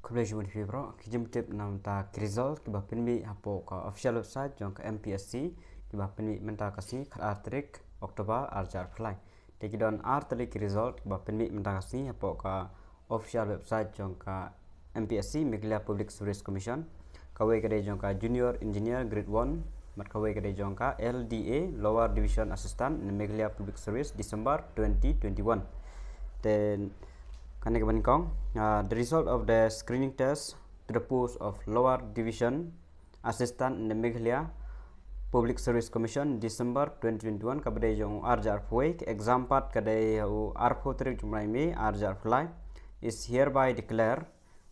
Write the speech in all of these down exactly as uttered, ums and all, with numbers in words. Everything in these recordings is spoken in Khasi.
Khublei shibun ïa phi baroh. Ki jingtip namar ki result kiba pynmih hapoh ka official website jong ka M P S C kiba pynmih mynta ka sngi khatar tarik October arhajar arphew lai. Te ki don ar tylli ki result kiba pynmih mynta ka sngi hapoh ka official website jong ka M P S C, Meghalaya Public Service Commission. Kawei ka dei jong ka Junior Engineer Grade one, bad kawei ka dei jong ka L D A, Lower Division Assistant in Meghalaya Public Service, December twenty twenty-one. Te kane kaba nyngkong, uh, the result of the screening test to the post of Lower Division Assistant in the Meghalaya Public Service Commission, December twenty twenty-one, kaba dei jong u arhajar arphew wei. Ka exam pat ka dei u arphew tarik jong u bnai May arhajar arphew lai, is hereby declare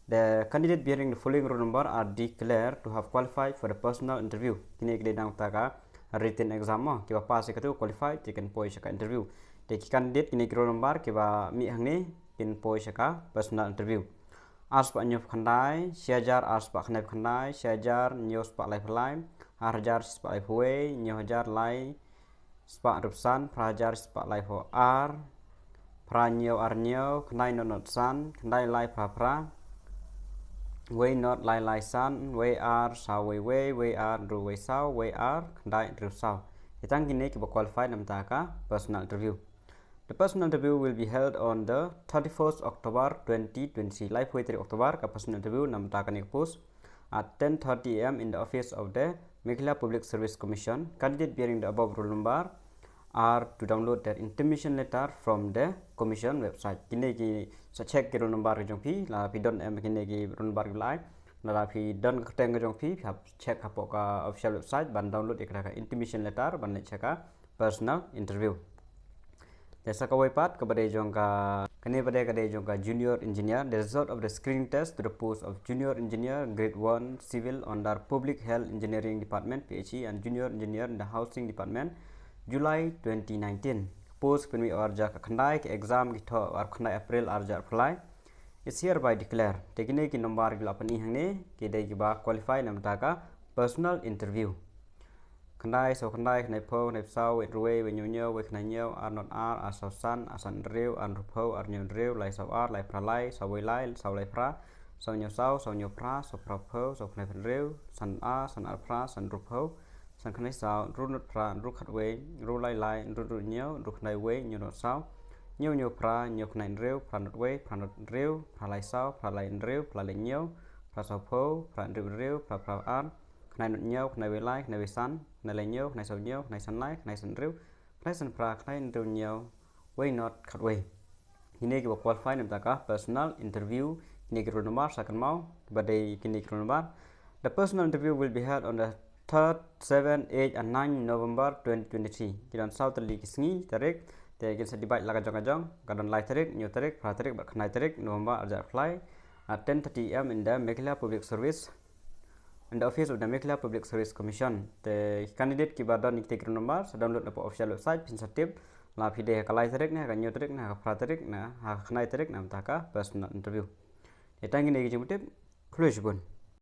the candidate bearing the following roll number are declared to have qualified for the personal interview. Kine ki dei dang ta ka written exam mo, kiba pass ïa katu qualified te kin poi sha ka interview. Te ki candidate kine ki roll number kiba mih hangne kin poi sha ka personal interview. Ar spah hynñiew phew khyndai, shi hajar ar spah khyndai phew khyndai, shi hajar hynñiew spah lai phew lai, ar hajar shi spah lai phew wei, hynñiew hajar lai spah hynriewphew san, phra hajar shi spah lai phew ar, phra hynñiew ar hynñiew, khyndai nought nought san, khyndai lai phra phra, wei nought lai lai san, wei ar saw wei wei, wei ar hynriew wei saw, wei ar khyndai hynriew saw. Te tang kine kiba qualify namar ka personal interview. The personal interview will be held on the thirty-first October twenty twenty-three. Laiphew wei tarik October ka personal interview namar kane ka post at ten thirty A M in the office of the Meghalaya Public Service Commission. Candidate bearing the above roll number are to download their intimation letter from the commission website. Kine ki sa check ki roll number ki jong phi, lada phi don em kine ki roll number ki lai, lada phi don ka kyrteng ka jong phi, phi hap check hapoh ka official website ban download ïa ka intimation letter ban leit sha ka personal interview. Te sa kawei pat kaba dei jong ka, kane pat ka dei jong ka Junior Engineer, the result of the screening test to the post of Junior Engineer Grade one Civil under Public Health Engineering Department, P H E, and Junior Engineer in the Housing Department, July twenty nineteen. Post pynmih arhajar khyndai, ki exam ki thoh arphew khyndai April arhajar arphew lai, is hereby declare. Te kine ki number ki la pyni hangne ki dei kiba qualify namar ka personal interview. Khyndai saw khyndai, khyndaiphew khyndaiphew saw, wei hynriew wei, wei hynñiew hynñiew, wei khyndai hynñiew, ar nought ar, ar saw san, ar san hynriew, ar hynriewphew, ar hynñiew hynriew, lai saw ar, lai phra lai, saw wei lai, saw lai phra, saw hynñiew saw, saw hynñiew phra, saw phraphew, saw khyndai hynriew, san ar, san ar phra, san hynriewphew, san khyndai saw, hynriew nought phra, hynriew khatwei, hynriew lai lai, hynriew hynriew hynñiew, hynriew khyndai wei, hynñiew nought saw, hynñiew hynñiew phra, hynñiew khyndai hynriew, phra nought wei, phra nought hynriew, phra lai saw, phra lai hynriew, phra lai hynñiew, phra sawphew, phra hynriew hynriew, phra phra ar, khyndai nought hynñiew, khyndai wei lai, khyndai wei san, khyndai lai hynñiew, khyndai saw hynñiew, khyndai san lai, khyndai san hynriew, khyndai san phra, khyndai hynriew hynñiew, wei nought khatwei. Kine kiba qualify namar ka personal interview, kine ki roll number sa kynmaw, kiba dei kine ki roll number. The personal interview will be held on the third, seven, eight and nine November twenty twenty-three. Ki don saw tylli ki sngi tarik, te kin sa divide la ka jong ka jong, ka don lai tarik, hynñiew tarik, phra tarik bad khyndai tarik November arhajar arphew lai, at ten thirty A M in the Meghalaya Public Service, in the office of the Meghalaya Public Service Commission. Te candidate kiba don ïa kine ki roll number sa download na ka official website, phin sa tip la phi dei ha ka lai tarik ne, ha ka hynñiew tarik ne, ha ka phra tarik ne, ha ka khyndai tarik namar ka personal interview. Te tang kine ki jingtip, khublei shibun.